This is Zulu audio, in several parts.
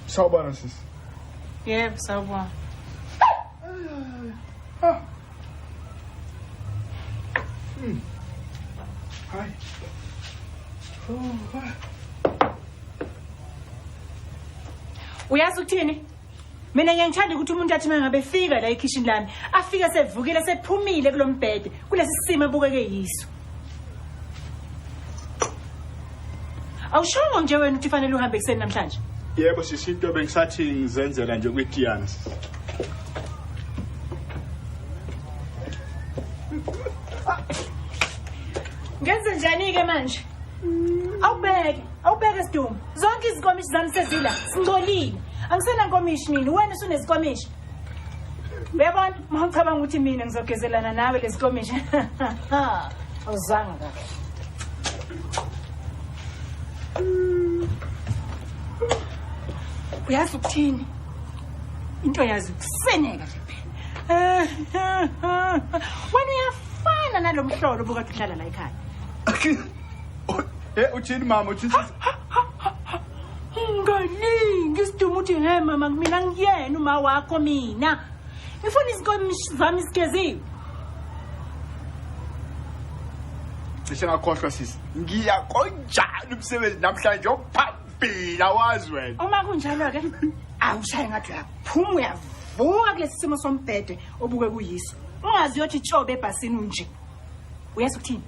Sawubona sisi. Yebo, sawubona. Hayi. Uyazi ukuthini? Mina ngiyangithanda ukuthi umuntu athi mangabe efika la ekhishini lami, afike sevukile sephumile kulombhede, kulesi simo ebukeke yiso. Awushongo nje wena ukuthi fanele uhambe ekuseni namhlanje? Yebo sisi, into bengisathi ngizenzela nje kwitiyana. Ngenze njani-ke manje? Awubheke, awubheke Sidumo. Zonke izinkomishi zami sezila, singcolile. Angisenankomishi mina, wena usunezikomishi. Uyabona, uma ucabanga ukuthi mina ngizogezelana nawe lezi komishi. Awuzanga kahle. Uyazi ukuthini? Into yazi ukuseneka nje phela. Wena uyafana nalomhlolo obukade uhlala la ekhaya. Uthini mama, uthini? Ungalingi Sidumo uthi he mama, mina ngiyena uma wakho mina. Ngifuna izinkomishi zami zigeziwe. Cishe ngakhohlwa sisi. Ngiya konjani umsebenzi namhlanje ophambili awazi wena. Uma kunjalo ke awushaye ngathi uyaphuma uyavuka kulesi simo sombhede obuke kuyiso. Ungazi uyothi tshobe ebhasini unje. Uyazi ukuthini?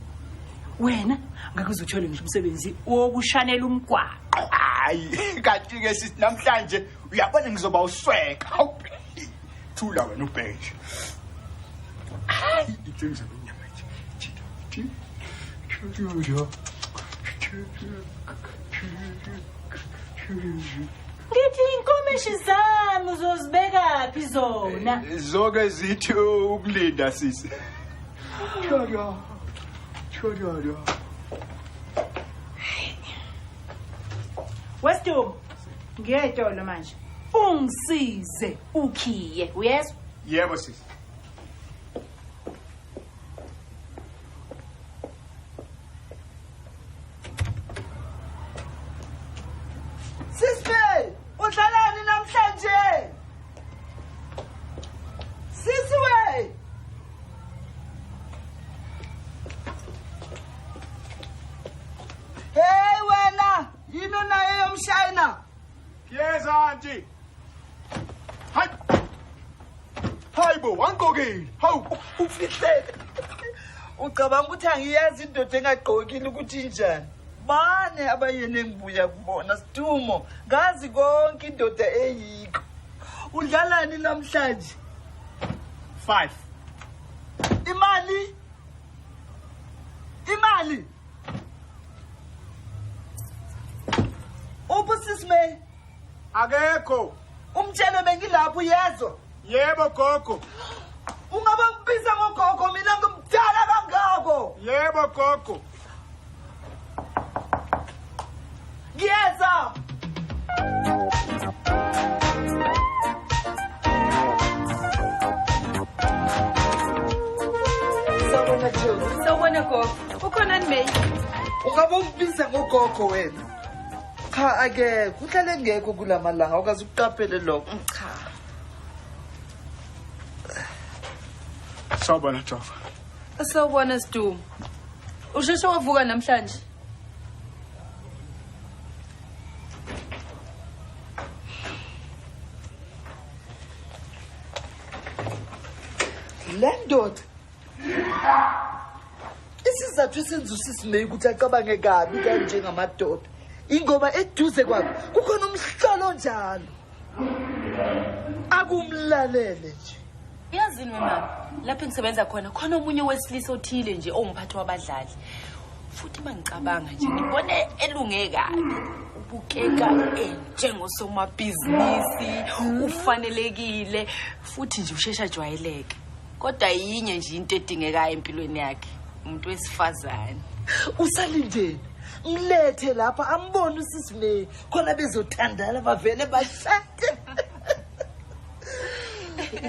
Wena ngeke uze uthole ngisho umsebenzi wokushanela umgwaqo. Hayi, kanti ke sisi namhlanje uyabona ngizoba usweka. Thula wena ubheke nje. Hayi, itshengisa inyama nje. Ngithi inkomishi zami uzozibekaphi zona? Zonke zithi ukulinda sisi. Wesidumo, ngiyetolo manje. Ungisize ukhiye, uyezwa? Yebo sisi. Sisi, udlalani namhlanje? Sisi we. Hey wena, yini nayo yomshayina? Yeza auntie. Hayi. Hayibo, wangqokile. Hawu, ufihlele. Ucabanga ukuthi angiyazi indoda engagqokile ukuthi injani? Bane abayeni engibuya kubona Sidumo, ngazi konke indoda eyikho. Udlalani namhlanje? 5. Imali? Imali? Uphi May? Akekho. Umtshele bengilapho uyezwa? Yebo gogo. Ungaba ngibiza ngogogo mina ngimdala kangako. Yebo gogo. Ngiyeza. Sawubona Joe. Sawubona gogo. Ukhona ni May? Ungaba ungibiza ngogogo wena? Cha akekho, uhlale engekho kulamalanga awukaze ukuqaphele lokho. Cha. Sawubona Joe. Sawubona Sidumo. Usheshe wavuka namhlanje? Le ndoda isizathu esenza usisi May ukuthi acabange kabi kanjengamadoda ingoba eduze kwakhe kukhona umhlolo onjalo. Akumlalele nje. Uyazini we mama, lapho engisebenza khona khona omunye wesilisa othile nje owumphathi wabadlali. Futhi mangicabanga nje ngibone elunge kabi. Ubukeka njengosomabhizinisi, ufanelekile futhi nje ushesha ajwayeleke. Kodwa yinye nje into edingekayo empilweni yakhe, umuntu wesifazane. Usalindeni? Mlethe lapha ambone usisi May khona bezothandana bavele bashade.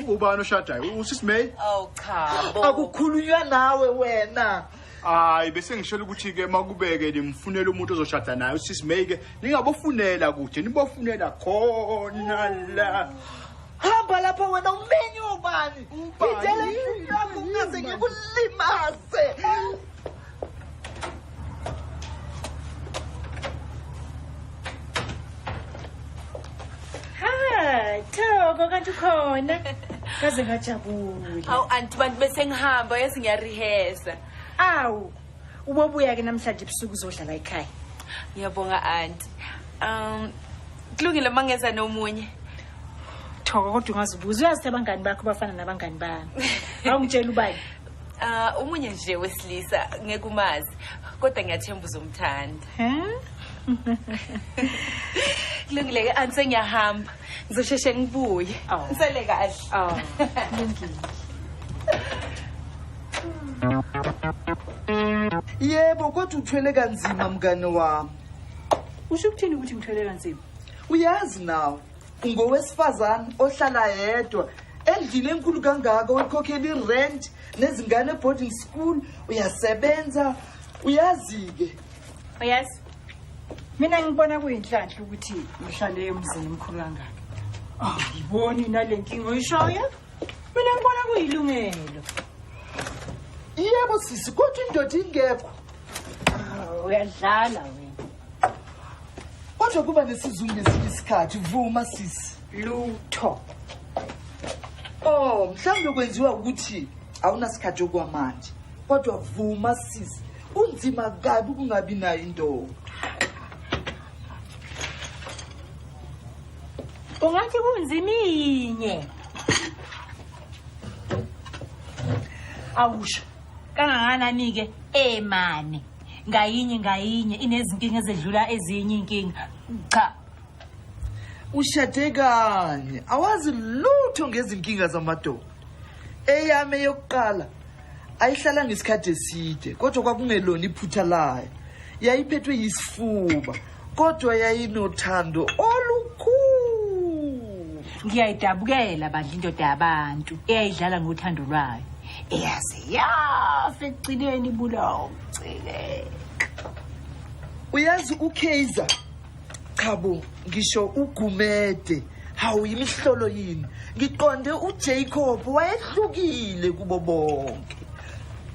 Ubani oshadayo? Usisi May? Oh cha bo. Akukhulunywa nawe wena. Hayi bese ngishela ukuthi ke makubeke nimfunele umuntu ozoshada naye usisi May ke ningabofunela kude nibofunela khona la. Hamba lapha wena umenye ubani? Phindele endlini yakho ungaze ngikulimaze. Ha, Thoko kanti ukhona. Kaze ngajabula. Hawu anti bantu bese ngihamba yazi ngiyarihesa. Awu, ubobuya ke namhlanje ebusuku uzodlala ekhaya. Ngiyabonga anti. Kulungile mangeza nomunye. Thoko kodwa ungazibuza uyazi abangani bakho bafana nabangani bami. Awungitshela ubani? Omunye nje wesilisa ngeke umazi kodwa ngiyathemba uzomthanda. Kulungile ke anti sengiyahamba. Ngizosheshe ngibuye. Ngisele kahle. Kulungile. Yebo kodwa uthwele kanzima mngane wami. Usho ukuthini ukuthi ngithwele kanzima? Uyazi nawe ungowesifazane ohlala yedwa endlini enkulu kangaka oyikhokhela irent nezingane boarding school uyasebenza uyazi ke. Uyazi mina ngibona kuyinhlanhla ukuthi ngihlale emzini omkhulu kangaka. Angiboni nale nkinga oyishoyo. Mina ngibona kuyilungelo. Yebo sisi kodwa indoda ingekho. Uyadlala wena. Kodwa kuba nesizungu ngesinye isikhathi vuma sisi. Lutho. Oh, mhlawumbe kwenziwa ukuthi awunasikhathi okwamanje. Kodwa vuma sisi, kunzima kabi ukungabi nayo indoda. Ungathi kunzima inye. Awusho kangakanani ke emane ngayinye ngayinye inezinkinga ezedlula ezinye inkinga. Cha. Ushade kanye awazi lutho ngezinkinga zamadoda. Eyami yokuqala ayihlala ngesikhathi eside kodwa kwakungelona iphutha layo. Yayiphethwe yisifuba kodwa yayinothando olukhulu. Ngiyayidabukela bandla indoda yabantu eyayidlala ngothando lwayo. Eyazi yafa ekugcineni ibulawa ukucikeka. Uyazi uKaizer chabo ngisho uGumede hawu imihlolo yini ngiqonde uJacob wayehlukile kubo bonke.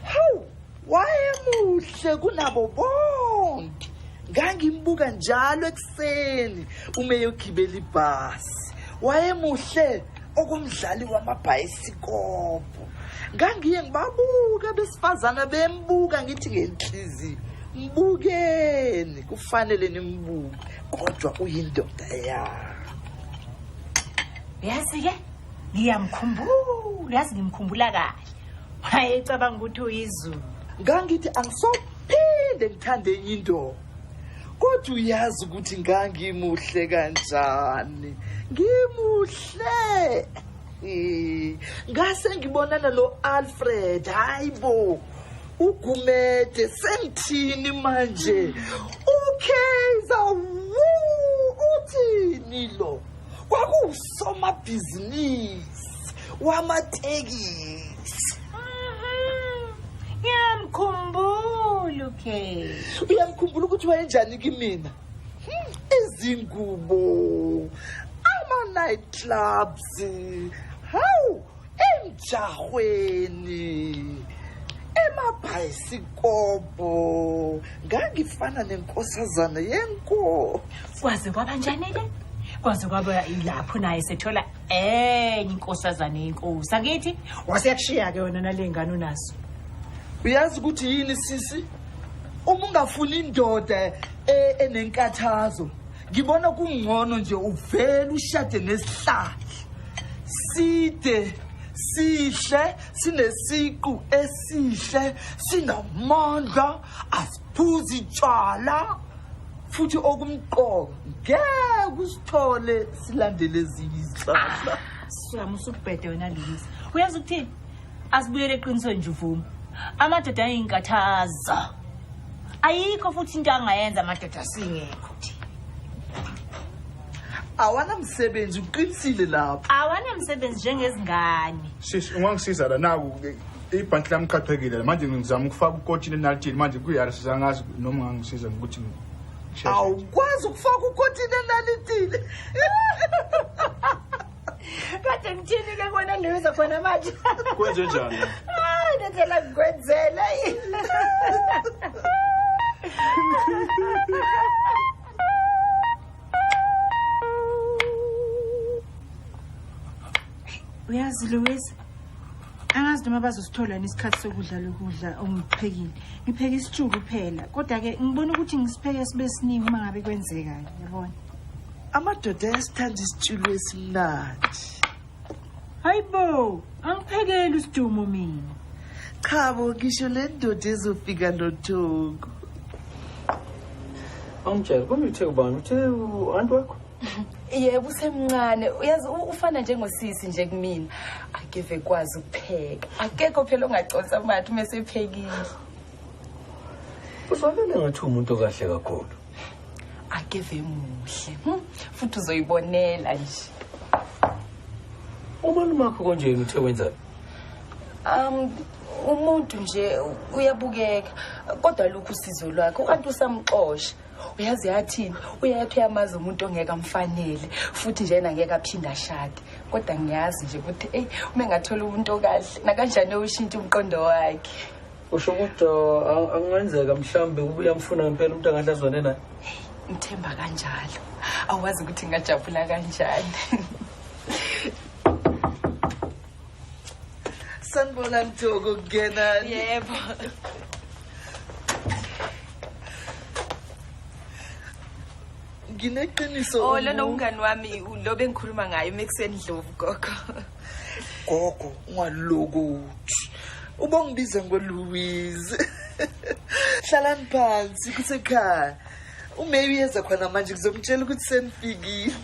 Hawu wayemuhle kunabo bonke. Ngangimbuka njalo ekuseni uma eyogibela ibhasi. Wayemuhle okumdlali wamabhayisikobho. Ngangiye ngibabuka besifazana bembuka ngithi ngenhliziyo mbukeni kufanele nimbuke kodwa uyindoda yami. Yazi ke ngiyamkhumbula, yazi ngimkhumbula kahle. Wayecabanga ukuthi uyizulu. Ngangithi angisophinde ngithande enye indoda. Kodwa uyazi ukuthi ngangimuhle kanjani. Ngimuhle. Ngase ngibonana no-Alfred, hayibo. uGumede sengithini manje? uKaizer uthini lo? Kwakuwusomabhizinisi wamatekisi. Ngiyamkhumbula uKaizer. Uyamkhumbula ukuthi wayenjani kimina? Izingubo, ama-night clubs, hawu emjahweni, emabhayisikobho. Ngangifana nenkosazana yenkosi. Kwaze kwaba njani ke? Kwaze kwaba ilapho naye sethola enye inkosazana yenkosi. Angithi waseyakushiya ke wena nale ngane unazo. Uyazi ukuthi yini sisi? Uma ungafuni indoda enenkathazo, ngibona kungcono nje uvele ushade nesihlahla. Side, sihle, sinesiqu esihle, sinamandla, asiphuzi tshwala. Futhi okumqoka ngeke usithole silandele ezinye izihlahla. Suka musubhede wena Lungisa. Uyazi ukuthini? Asibuyele eqinisweni nje uvume. Amadoda ayinkathazo. Ayikho futhi into angayenza amadoda singekho thina. Awanamsebenzi uqinisile lapho. Awanamsebenzi njengezingane. Sisi ungangisiza la naku Ibhanti lami liqhaqhekile manje ngizama ukufaka ukotini enalitini manje kuyarisiza angazi noma ungangisiza ngokuthi ngisheshe. Awukwazi ukufaka ukotini enalitini. Kade ngithini ke kona Louise khona manje? Kwenze njani? Hayi nendlela ngikwenzela. Uyazi Louise, angazi noma bazosithola isikhathi sokudla lokudla ongiphekile. Ngipheke isitshuku kuphela, kodwa ke ngibona ukuthi ngisipheke sibe siningi uma ngabe kwenzeka, yabona. Amadoda ayasithanda isitshulo esimnandi. Hayibo, angiphekeli isidumo mina. Cha bo, ngisho le ndoda ezofika noThoko. Awungitshela, kumbe uthe ubani? Uthe u-anti wakho? Yebo, usemncane. Uyazi ufana njengosisi nje kumina. Akeve kwazi ukupheka. Akekho phela ongaconsa amathe uma esephekile. Uzwakele ngathi umuntu okahle kakhulu. Akeve muhle. Futhi uzoyibonela nje. Umalume wakho konje uthe wenzani? Umuntu nje uyabukeka kodwa lokhu usizo lwakhe ukanti usamxosha. Uyazi yathini? Uyathi uyamazi umuntu ongeke amfanele futhi nje yena ngeke aphinde ashade. Kodwa ngiyazi nje ukuthi ey uma engathola umuntu okahle nakanjani ushintsha umqondo wakhe. Usho ukuthi angenzeka mhlambe kube uyamfuna ngempela umuntu angahle azwane naye. Ngithemba kanjalo. Awazi ukuthi ngajabula kanjani. Sanibona Thoko, kungenani? Yebo. Ngineqiniso. Oh, lona umngani wami lo bengikhuluma ngaye uMaxwell Ndlovu gogo. Gogo, ungalokuthi. Ubongibiza ngoLouise. Hlalani phansi kusekhaya. Umaybe uyeza khona manje ngizomtshela ukuthi senifikile.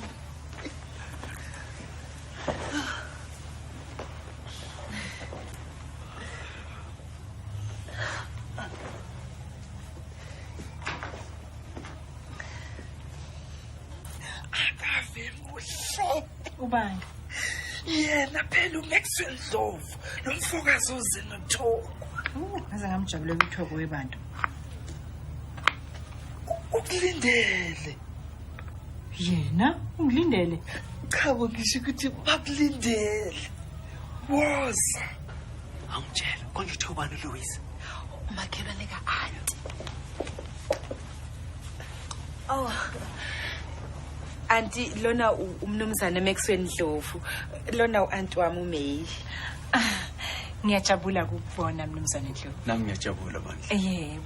Ubani? Yena phela uMaxwell Ndlovu, lo mfokazi oze noThoko. Ngaze ngamjabulela uThoko webantu. Ukulindele. Yena ungilindele? Cha bo, ngisho ukuthi bakulindele. Woza. Awungitshela, konje uthe ubani uLouise? Umakhelwane ka-anti. Oh. Anti lona umnumzane Maxwell Ndlovu. Lona u-anti wami uMay. Ngiyajabula ukubona mnumzane Ndlovu. Nami ngiyajabula bandla. Yebo.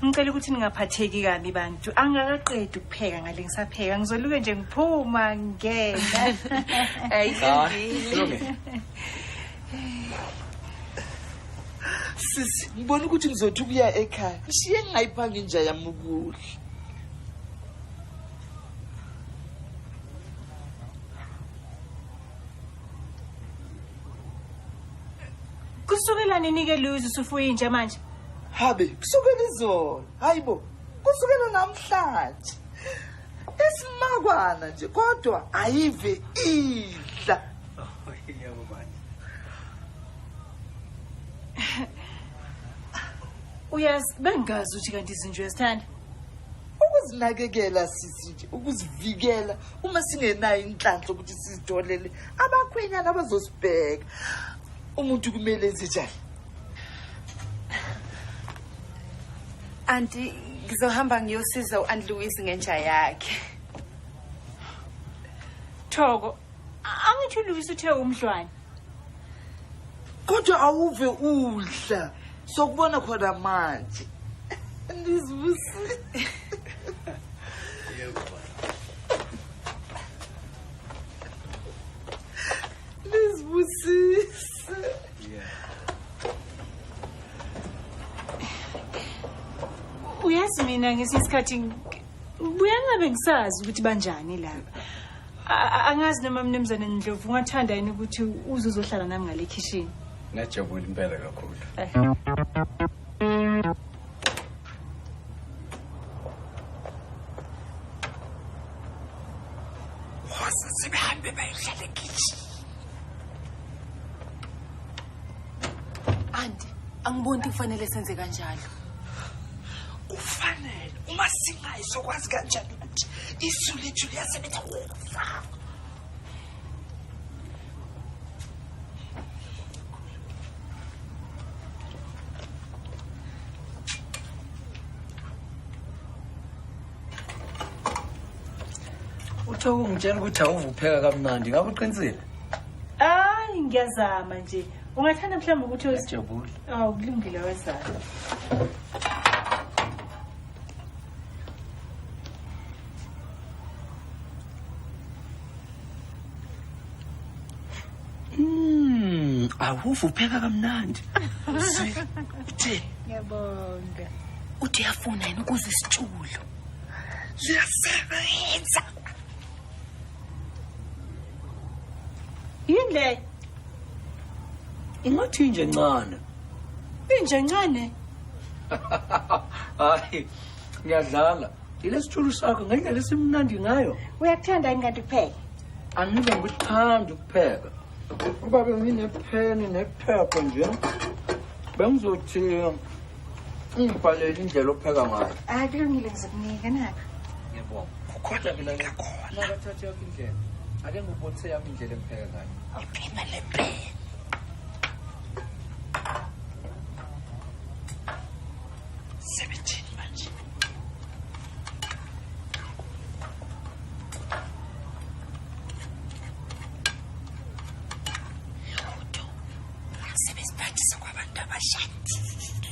Ngicela ukuthi ningaphatheki kabi bantu. Angakaqedi ukupheka ngale ngisapheka. Ngizoluke nje ngiphuma ngena. Ayilungile. Sisi, ngibona ukuthi ngizothi ukuya ekhaya. Ngishiye ngingayiphanga inja yami ukudla. Kusukela nini ke Louise usufuye inja manje? Habe, kusukela izolo. Hayibo, kusukela namhlanje. Esimakwana nje kodwa ayive idla. Yebo manje. Uyazi bengazi ukuthi kanti izinja uyazithanda. Ukuzinakekela sisi nje, ukuzivikela uma singenayo inhlanhla ukuthi sizitholele abakhwenyana abazosibheka. Umuntu kumele enze njani? Anti, ngizohamba ngiyosiza u-Aunt Louise ngenja yakhe. Thoko, angithi uLouise uthe umdlwane. Kodwa awuve udla. Sokubona khona manje. Ndizibusile. Ndizibusise. Uyazi mina ngesinye isikhathi ngibuya ngabe ngisazi ukuthi banjani laba. Angazi noma mnumzane Ndlovu ungathanda yini ukuthi uze uzohlala nami ngale kitchen. Ngajabula impela kakhulu. Woza sihambe bayohlala ekitchen. Anti, Angiboni ukuthi kufanele senze kanjalo. Kufanele uma singayi sokwazi kanjani ukuthi isu lethu liyasebenza woza. Uthe ungitshela ukuthi awuvupheka kamnandi, ngabe uqinisile? Hayi, ngiyazama nje. Ungathanda mhlawumbe ukuthi Ngiyajabula. Awu, kulungile wezana. Awuvupheka kamnandi. Utheni? Ngiyabonga. Uthi uyafuna yena ukuze isitshulo. Liyasebenza. Yini le? Ingathi nje encane. Inje encane. Hayi, ngiyadlala. Ile sitshulo sakho ngendlela esimnandi ngayo. Uyakuthanda yini kanti kupheka? Angive ngikuthanda ukupheka. Uba benginepheni nephepha nje, bengizothi ungibhalele indlela opheka ngayo. Hayi, kulungile ngizokunika nakho. Ngiyabonga. Kukhona mina khona. Nakathatha yakho indlela. Ake ngibonise yami indlela engipheka ngayo. Iphepha lepeni. Sebethini manje? Lutho. Sebesiphathisa kwabantu abashadile.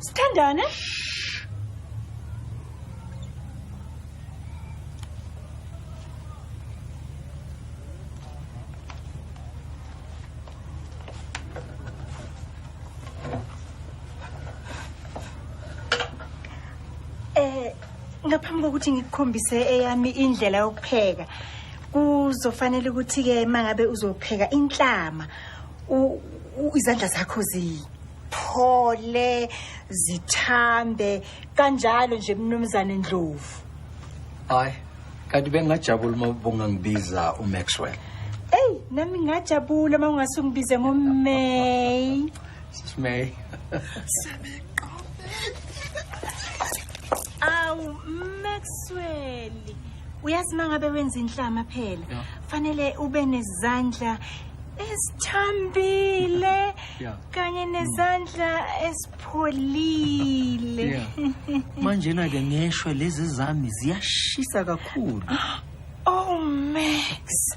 Sithandane? Ngaphambi kokuthi ngikukhombise eyami indlela yokupheka, kuzofanele ukuthi ke mangabe uzopheka inhlama, izandla zakho ziphole, zithambe kanjalo nje mnumzane Ndlovu. Hayi, kanti bengingajabula uma ubungangibiza uMaxwell. Ey, nami ngingajabula uma ungase ungibize ngoMay. Sis May. Awu Maxwell, uyazi mangabe wenza inhlama phela, fanele ube nezandla esithambile kanye nezandla esipholile. Manje na ke ngeshwe lezi zami ziyashisa kakhulu. Oh Max,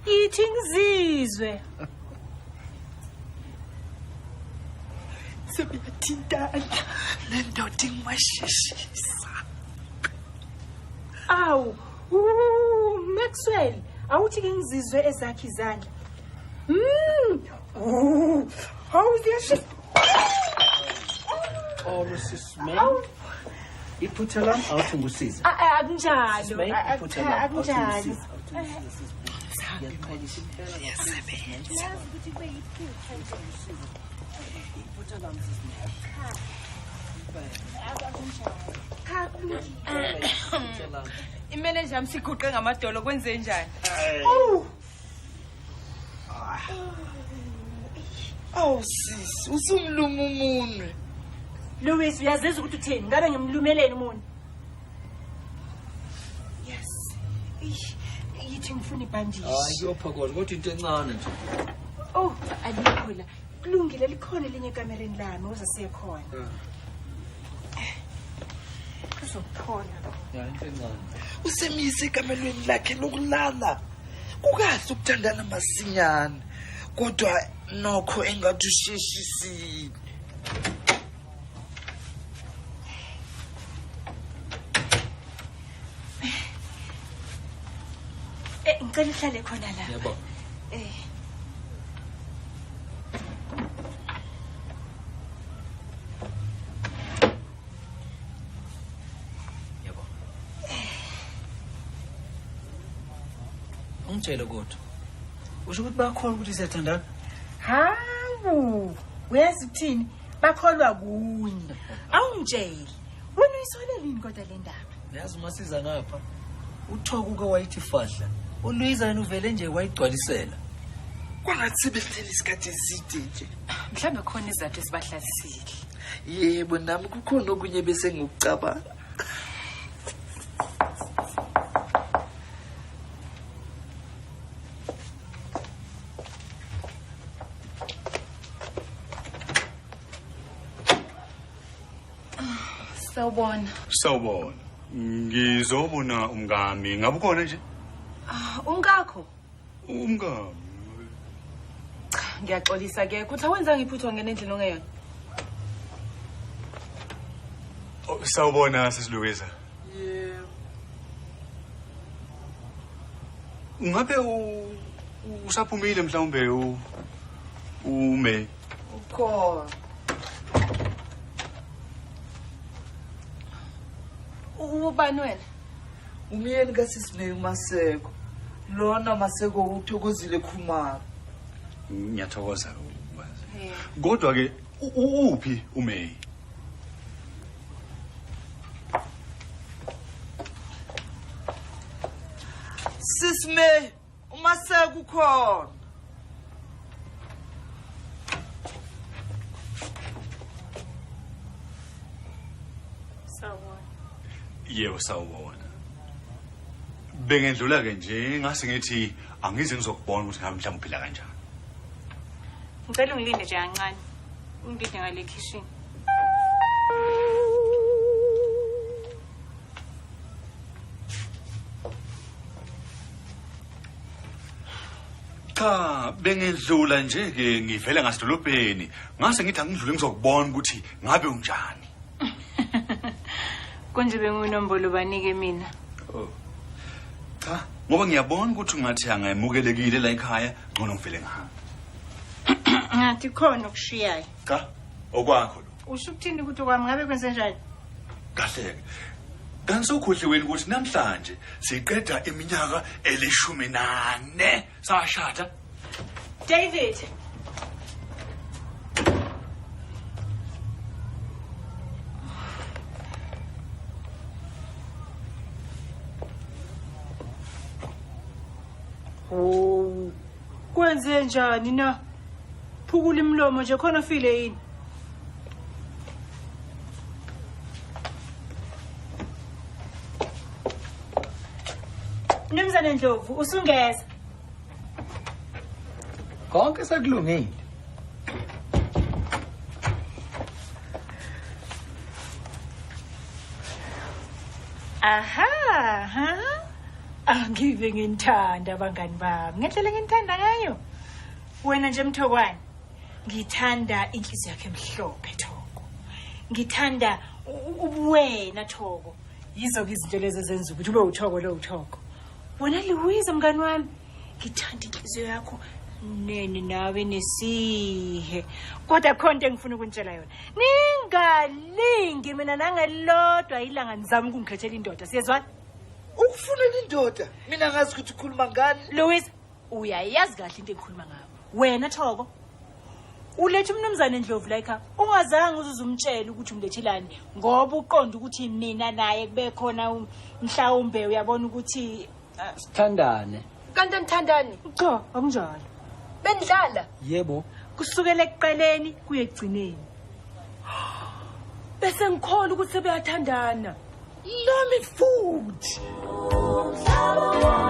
yithi ngizizwe. Sebeyathintana le ndoda ingwasheshisa. Awu, Maxwell, awuthi ke ngizizwe ezakhe izandla. Hawu ziyashisa. Oh, Sis May. Iphutha lami awuthi ngisize. Akunjalo. Akunjalo. Liyasebenza. Imeneja yami siguqe ngamadolo kwenze njani? Awu sisi, usumluma umunwe. Louis, uyazizwa ukuthi uthini? Ngabe ngimlumeleni umunwe? Yes. Yithi ngifuna ibhandishi. Hayi, kuyophokoza kodwa into encane nje. Oh, alikho la. Kulungile, likhona elinye ekamereni lami, uze siye khona. Kuzophola. Ya, into encane. Usemise ekamelweni lakhe lokulala. Kukahle ukuthandana masinyane. Kodwa nokho engathi usheshisile. Ngicela uhlale khona la. Yebo. Yebo. Ungitshele kodwa. Usho ukuthi bakhona ukuthi siyathandana? Hawu, uyazi ukuthini? Bakholwa kunye. Awungitsheli. Wena uyisolelini kodwa le ndaba? Yazi uma siza ngapha, uThoko uke wayithi fahla. ULuiza yena uvele nje wayigcwalisela. Kwangathi sebehleli isikhathi eside nje. Mhlawumbe khona izathu esibahlalisile. Yebo, nami kukhona okunye bese ngikucabanga. Sawubona. Sawubona. Ngizobona umkami. Ngabe ukhona nje? Umkakho? Umkami. Cha, ngiyaxolisa ke. Kuthi awenzanga iphutha wangena endlini ongeyona. Oh, sawubona sisi Louisa. Yebo. Ngabe usaphumile mhlawumbe ume? Ukhona. Ubani wena? Umyeni kaSisi May uMaseko. Lona Maseko uthokozile Khumalo. Ngiyathokoza ukwazi. Kodwa ke uphi uMay? Sisi May, uMaseko ukhona. Sawubona. Yebo, sawubona. Bengendlula ke nje ngase ngithi angize ngizokubona ukuthi ngabe mhlawumbe uphila kanjani. Ngicela ungilinde nje kancane. Ungilinde ngale kitchen. Cha, bengendlula nje ke ngivela ngasedolobheni. Ngase ngithi angidlule ngizokubona ukuthi ngabe unjani. Konje bengunombolo banike mina. Oh. Cha, ngoba ngiyabona ukuthi ungathi angayemukelekile la ekhaya, ngcono ngivele ngihambe. Ngathi khona okushiyayo. Cha, okwakho lo. Usho ukuthini ukuthi okwami ngabe kwenze njani? Kahle ke. Kanti sewukhohliwe ukuthi namhlanje siqeda iminyaka 14 sashada. David. Oh, kwenze njani na? Phukula imlomo nje khona ufile yini? Mnumzane Ndlovu, usungeza. Konke sekulungile. Aha, ha? Angive ngithanda abangani bami. Ngendlela engithanda ngayo. Wena nje Mthokwane, ngithanda inhliziyo yakhe emhlophe Thoko. Ngithanda ubuwena Thoko. Yizo ke izinto lezi ezenza ukuthi ube uThoko lo uThoko. Wena Louise mngani wami, ngithanda inhliziyo yakho nene nawe nesihe. Kodwa khona into engifuna ukunitshela yona. Ningalingi mina nangelodwa ilanga nizama ukungikhethela indoda. Siyezwana? Ukufunela indoda? Mina ngazi ukuthi ukhuluma ngani. Louise, uyayazi kahle into engikhuluma ngayo. Wena Thoko, ulethe umnumzane Ndlovu la ekhaya. Ungazange uze umtshele ukuthi umlethelani ngoba uqonda ukuthi mina naye kube khona mhlawumbe uyabona ukuthi sithandane. Kanti anithandani? Cha, akunjalo. Benidlala? Yebo. Kusukela ekuqaleni kuye ekugcineni. Bese ngikholwa ukuthi sebeyathandana. Nami futhi. Umhlaba